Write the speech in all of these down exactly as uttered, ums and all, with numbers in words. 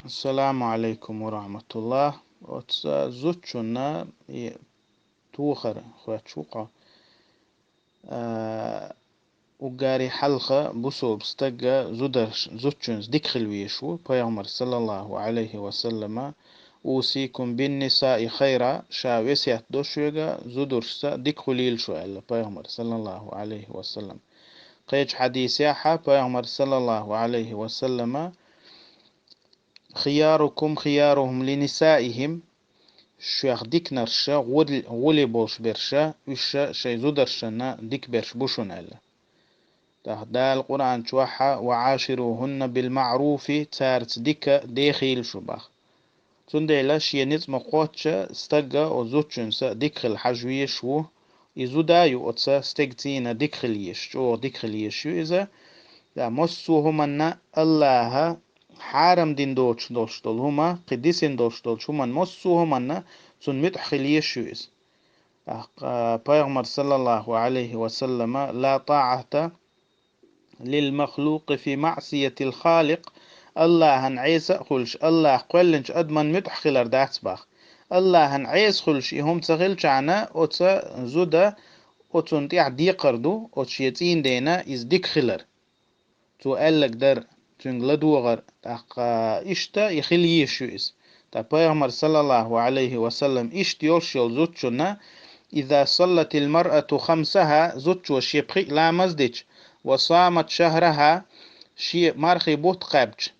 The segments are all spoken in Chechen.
Ассаламу алейкум ва рахматуллах. Оцу зудчунна и тохар хоьттуш ву-кх. А, уггаре хьалха бусалба стага зударш-, зудчуьнца дика хила везаш ву. Пайхамар, саллаллаху алейхи ва саллама: «Усикум бин нисаи хайра», ша весет до шуьга, зударшца дика хуьлийла шу, аьлла Пайхамар, саллаллаху алейхи ва саллам. Кхечу хьадисехь Пайхамар, саллаллаху алейхи ва саллама: «Хиярукум хиярухум ли нисаихим», шух диканарша, гӀули-, гӀули болуш берша, уьш шайн зударшна дика берш бу шуна, аьлла. ТӀаккха Дала Къуръан чохь а: «Ва аширухунна бил маъруфи», цаьрца дика дехийла шу бах. Цундела шен ницкъ ма кхоччу стага оцу зудчуьнца дика хила хьажа везаш ву. И зуда а ю оцу стегцийна дика хила езаш, чӀогӀа дика хила езаш ю иза. Да, массо а хӀуманна Аллаха хьарам дина доцуш долуш долу хӀума, кхин дисина долуш долчу хӀуманна, массо а хӀуманна цунна муьтӀахь хила езаш ю иза. ТӀаккха Пайхамар, саллаллаху алейхи ва саллама: «Ла таата лил махлукъи фи маъсиятил халикъ», Аллахьан Ӏеса а хуьлуш, Аллах кхоьллинчу адаман муьтӀахь хилар дац бах. Аллахьан Ӏеса хуьлуш и хӀума ца хилчахьана, оцу зуда оцунна тӀехь декхар ду, оцу шен цӀийндена иза дика хилар. Цо аьлларг дар, цуьнга ладогӀар, тӀаккха иштта и хила йиш ю иза. Ткъа Пайхамар, саллаллаху алейхи ва саллам, иштта йолуш йолу зудчунна: «Иза саллатил маръату хамсаха», зудчо шен пхиъ ламаз дича, «ва самат шахраха», шен мархи бутт кхаьбча,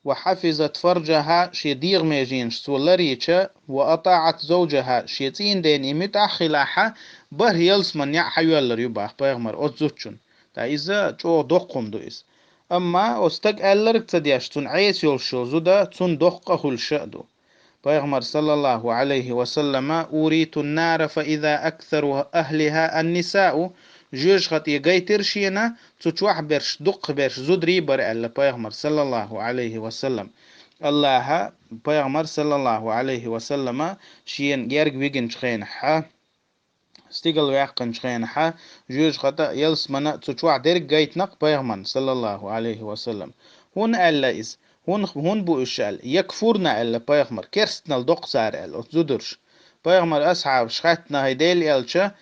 «ва хафизат фаржаха», шен дегӀан меженаш цо ларийча, «ва атаат завжаха», шен цӀийндена и муьтӀахь хилахьа, бархӀ ялсаман яӀ хьайоьллар ю бах Пайхамар оцу зудчунна. Ткъа иза чӀогӀа доккха хӀума ду иза. Амма оцу стага аьлларг ца деш, цунна Ӏеса йолуш йолу зуда, цунна доккха а хуьлуш а ду. Пайхамар, саллаллаху алейхи ва саллама: «Уритун нара фа иза аксару ахлиха ан-нисау», жоьжахати гайтира шена, цу чохь берш, дуккха берш зударий бара, аьлла Пайхамар, саллаллаху алейхи ва саллам. Аллаха Пайхамар, саллаллаху алейхи ва саллама, шена герга вигинчу хенахьа, стигала ваьккхинчу хенахьа, жоьжахата а, ялсамана а цу чохь дерг гайтина-кх Пайхамарна, саллаллаху алейхи ва саллам. ХӀунда аьлла иза? ХӀун, хӀун бу уьш аьлла? «Якфурна», аьлла Пайхамар, керстанал доккху цара аьлла, оцу зударша. Пайхамар асхьабаш хаьттина хӀай Дела элча: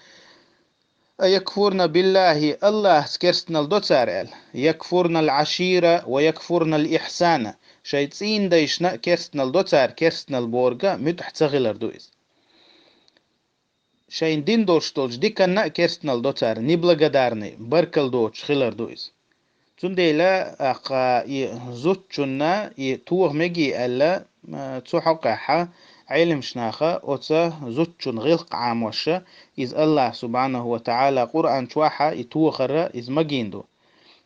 «А якфурна биллахи», Аллахьца керстанал до цара аьлла. «Якфурнал ашира ва якфурнал ихсана». Шайн цӀийндайшна а керстанал до цара, керстанал борга муьтӀахь ца хилар ду иза. Шайн дин долуш долчу диканна а керстанал до цара, неблагодарный, баркалла доцуш хилар ду иза. Цундела, аккха, и зудчунна и тоха мегий аьлла, а, цу хьокъехьа Ӏеламаш наха оцу зудчун гӀиллакх Ӏамоша, иза Аллах субхьанаху ва тагӀала Къуръан чохьа и тохара иза магийна ду.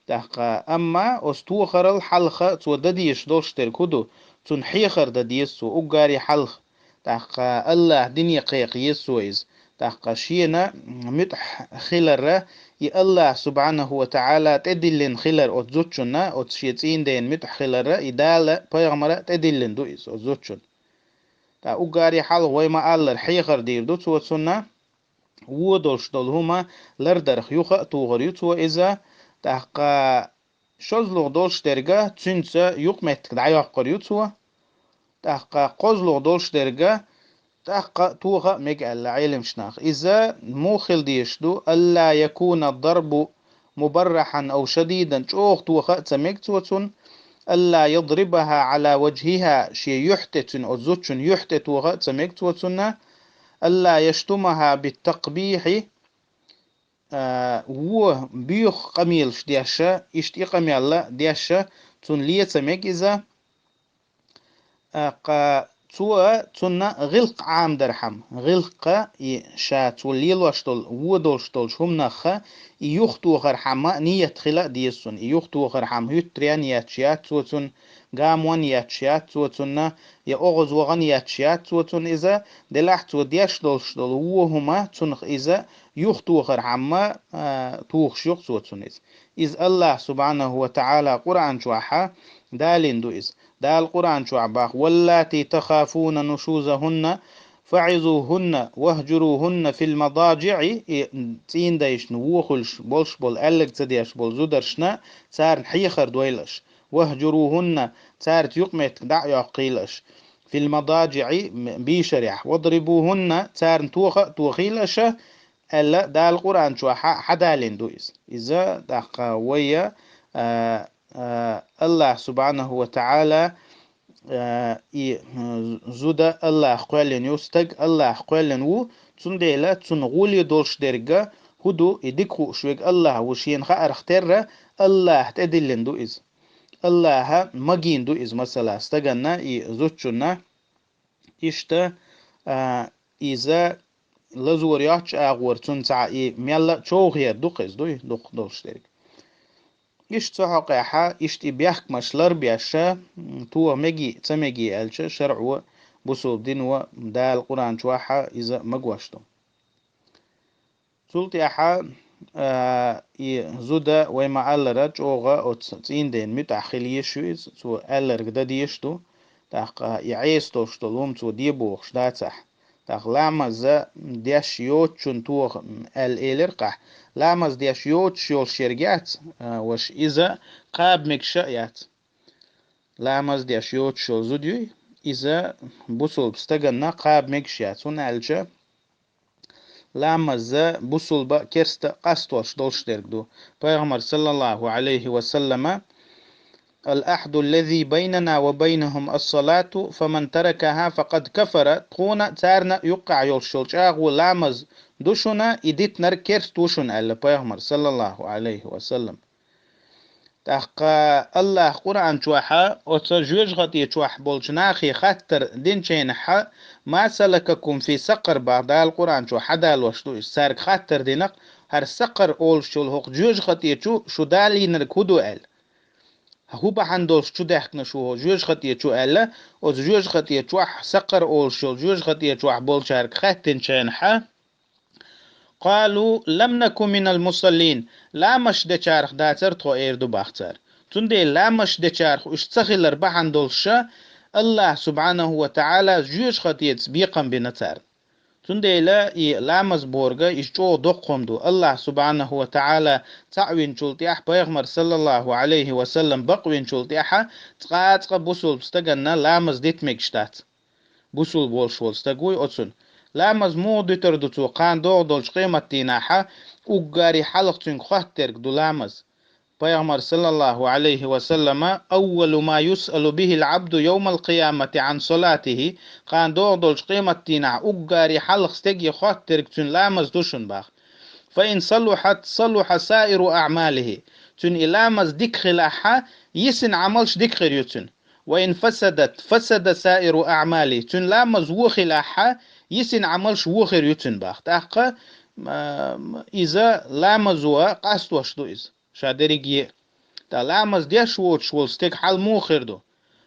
ТӀаккха, амма оцу тохарал хьалха цо дан дезаш долуш дерг хӀун ду? Цунна хьехар дан деза цо уггаре хьалха. ТӀаккха Аллах дине кхайкха еза цо иза. ТӀаккха шена муьтӀахь хиларра, и Аллах субхьанаху ва тагӀала тӀедиллина хилар оцу зудчунна, оцу шен цӀийндена муьтӀахь хиларра, и Дала, Пайхамара тӀедиллина ду иза оцу зудчунна. ТӀаккха уггаре хьалха вай ма-аллара хьехар дийр ду цо цунна. Вон долуш долу хӀума лардарх юха а тухур ю цо иза, тӀаккха шозлагӀа долуш дерга цуьнца юкъаметтиг дӀайоккхур ю цо, тӀаккха кхозлагӀа долуш дерга тӀаккха тоха а мега аьлла Ӏеламаш наха. Иза муха хила дезаш ду? «Алла якуна дарбу мубаррахьан ав шадидан», чӀогӀа тоха а ца мега цо цунна, «алла ядрибаха Ӏала ваджхиха», шен юьхь тӀе цуьнан, оцу зудчун юьхь тӀе тоха а ца мега цо цунна, «алла яштумаха биттакъбихьи», а, вон боьха къамелаш деша, иштта и къамелла деша, цунна ле ца мега иза. А, кха, цо цунна гӀиллакх Ӏамадархьама, гӀиллакха и ша цо лелош долу, вон долуш долчу хӀуманахха, и юхатохархьама ниет хила а деза цунна. И юхатохархьама хӀуьттаренна етташ яц цо цунна, гамонна етташ яц цо цунна, я оьгӀаз вахана етташ яц цо цунна иза, делахь цо деш долуш долу вон хӀума цунах иза юхатохархьама, а, тухуш ю-кх цо цунна иза. Иза Аллах субхьанаху ва тагӀала Къуръан чохьа далийна ду иза. Дала Къуръан чохь бах: «Валлати тахафуна нушузахунна фаӀизухунна вахджурухунна фил мададжиӀи», и цӀийндайшна вон хуьлуш болуш болу, аьлларг ца деш болу зударшна, царна хьехар дойла аша. «واهجروهن», цаьрца юкъаметтиг дӀа а йоккхийла аша, «في المضاجع», м-, бийшарехь, «واضربوهن», царна тоха а тохийла аша, аьлла Дала Къуръан чохь хьа-, хьадалийна ду иза. Иза тӀаккха вай, а, а, Аллах субхьанаху ва таӀала, а, и, а, зуда Аллах кхоьллина ю, стаг Аллах кхоьллина ву, цундела цунна гӀоле долуш дерг хӀун ду, и дика хууш верг Аллах ву шена хаарх терра, Аллах тӀедиллина ду иза. Аллаха магийна ду иза, масала, стаганна и зудчунна. Иштта, а, иза лазор йоцчу агӀор цунна цхьа и мелла а човхар ду-кх иза, дуй, дукха долуш дерг. Иштта цу хьокъехь, иштта и бехкамаш ларбеш, м, тоха мегий, ца мегий аьлча, шарӀо, бусулба дино, Дала Къуръан чохь иза магош ду. Цул тӀаьхьа, а, и зуда вай ма-аллара чӀогӀа оцу цӀийнден муьтӀахь хила йиш ю иза, цо аьлларг дан дезаш ду, тӀаккха и Ӏеса долуш долу хӀума цо де бохуш дацахь. ТӀаккха ламаз деш йоцучун тоха, м, аьлла элира-кх ахь. Ламаз деш йоцуш йолуш ерг яц, а, ваша, иза кхаба мегаш а яц. Ламаз деш йоцуш йолу зуда юй, иза бусулба стаганна кхаба мегаш яц, хӀунда аьлча ламаз бусулба а, керста а къастош долуш дерг ду. Пайхамар, саллаллаху Ӏалайхи ва саллама: «العهد الذي بيننا وبينهم الصلاة، فمن تركها فقد كفر». Тхуна а, царна а юккъехь йолуш йолу чӀагӀо ламаз ду шуна, и дитинарг керста ву шуна, аьлла Пайхамар, саллаллаху Ӏалайхи ва саллам. ТӀаккха Аллах Къуръан чохь оцу жоьжахати чохь болчу нахе хаттар динчу хенахь, «ما سلككم في سقر», бах Дала Къуръан чохь хьадалош ду иза, цаьрга хаттар дина-кх, хӀара сакъар олуш йолу хӀокху жоьжахати чу шу далийнарг хӀун ду аьлла. ХӀун бахьана долуш чу даьхкина шу хӀокху жоьжахати чу аьлла, оцу жоьжахати чохь, сакъар олуш йолу жоьжахати чохь болчаьрга хаьттинчу хенахь, «قالوا لم نك من المصلين». Ламазаш дечарах дацара тхо, эр ду бах цара. Цундела ламазаш дечарах уьш ца хилар бахьана долуша, Аллах субхьанаху ва таӀала жоьжахатица бекхам бина царна. Цундела и ламаз борга иза чӀогӀа доккха хӀума ду. Аллах субхьанаху ва таӀала цхьаъ винчул тӀаьхьа, Пайхамар, саллаллаху Ӏалайхи ва саллам, бакъ винчул тӀаьхьа цкъа а, цкъа а бусулба стаганна ламаз дита мегаш дац. Бусулба волуш волу стаг вуй оцунна. Ламаз муха дуьтур ду цо кхана догӀу долчу къематдийнахьа, уггаре хьалха цуьнга хоттадерг ду ламаз. Пайхамар, саллаллаху Ӏалайхи ва саллама: «أول ما يسأل به العبد يوم القيامة عن صلاته». Кхана догӀу долчу къематдийнахьа уггаре хьалха стеге хоттадерг цуьнан ламаз ду шуна бах. «فإن صلحت صلح سائر أعماله». Цуьнан и ламаз дика хилахьа, йисина Ӏамалш дика хир ю цуьнан. «وإن فسدت فسد سائر أعماله». Цуьнан ламаз вон хилахьа, йисина Ӏамалш вон хир ю цуьнан бах. ТӀаккха, м, иза ламазо къастош ду иза, ша дерриге а. ТӀа ламаз деш воцуш волу стеган хьал муха хир ду?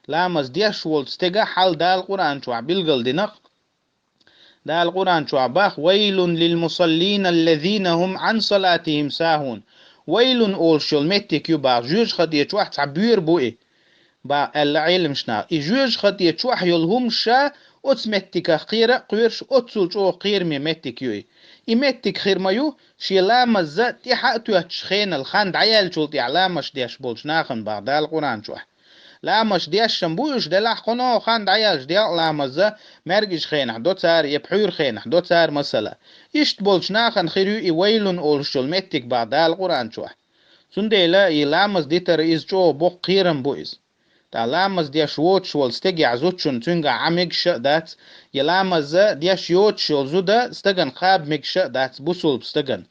Ламаз деш волу стеган хьал Дала Къуръан чохь билгалдина-кх. Дала Къуръан чохь бах: «ويل للمصلين الذين هم عن صلاتهم ساهون». «Вайлун» олуш йолу меттиг ю бах, жоьжахати чохь цхьа боьра бу и, бах, аьлла Ӏеламнаха. И жоьжахати чохь йолу хӀумаш ша оцу меттигах кхера а кхоьруш, оццул чӀогӀа кхераме меттиг ю и. И меттиг хир ма ю, шен ламаза тӀаьхьа а тоьттуш хенал, хан дӀаяьллачул тӀаьхьа ламазаш деш болчу нахана бах Дала Къуръан чохь. Ламазаш дешшан бу уьш, делахь кхунах хан дӀаяьлча делкъа ламаза, маьркӀажа хенахь до цара, я пхьуьйра хенахь до цара, масала. Иштта болчу нахана хир ю и «вайлун» олуш йолу меттиг бах Дала Къуръан чохь. Цундела и ламаз дитар иза чӀогӀа боккха кхерам бу иза. ТӀа ламаз деш воцуш волу стегехь зудчун цуьнгахь Ӏа мегаш а дац, я ламаза деш йоцуш йолу зуда стагана кхаба мегаш а дац, бусулба стагана.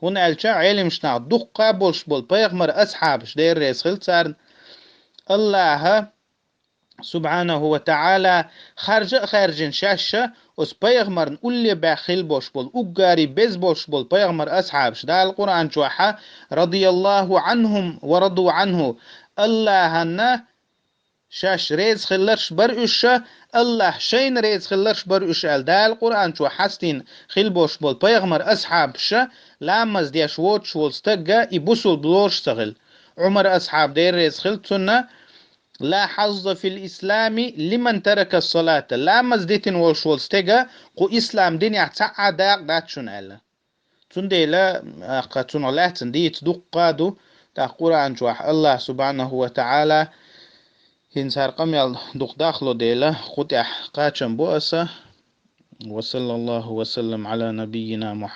ХӀунда аьлча Ӏеламнаха дуккха а болуш болу пайхамар асхьабаш, Дела реза хила царна, Аллаха субхьанаху ва таӀала харжа а хаьржина шаьшша, оцу пайхамарна улле баьхна хила болуш болу, уггаре беза болуш болу пайхамар асхьабаш Дала Къуръан чохьа, радияллаху Ӏанхум ва раду Ӏанху, Аллаханна шаьш реза хилларш бара уьш, Аллах шайна реза хилларш бара уьш аьлла, Дала Къуръан чохь хьастийна хила болуш болу пайхамар асхьабаша ламаз деш воцуш волу стагга и бусулба лоруш ца хилла. Ӏумар асхьаб, Дела реза хила цунна: «لا حظ في الإسلام لمن ترك الصلاة». Ламаз дитина волуш волу стега кху ислам динехь цхьа а дакъа дац шуна аьлла. Цундела, а, кха цунах лаьцна дийца дуккха а ду, ТӀаккха Къуръан чохь Аллах субхьанаху ва таӀала хӀинца хӀара къамел дукха дахло дела, кху тӀехь кхачам бу аса. Ва саллаллаху ва саллам Ӏала набиййина Мухьаммад.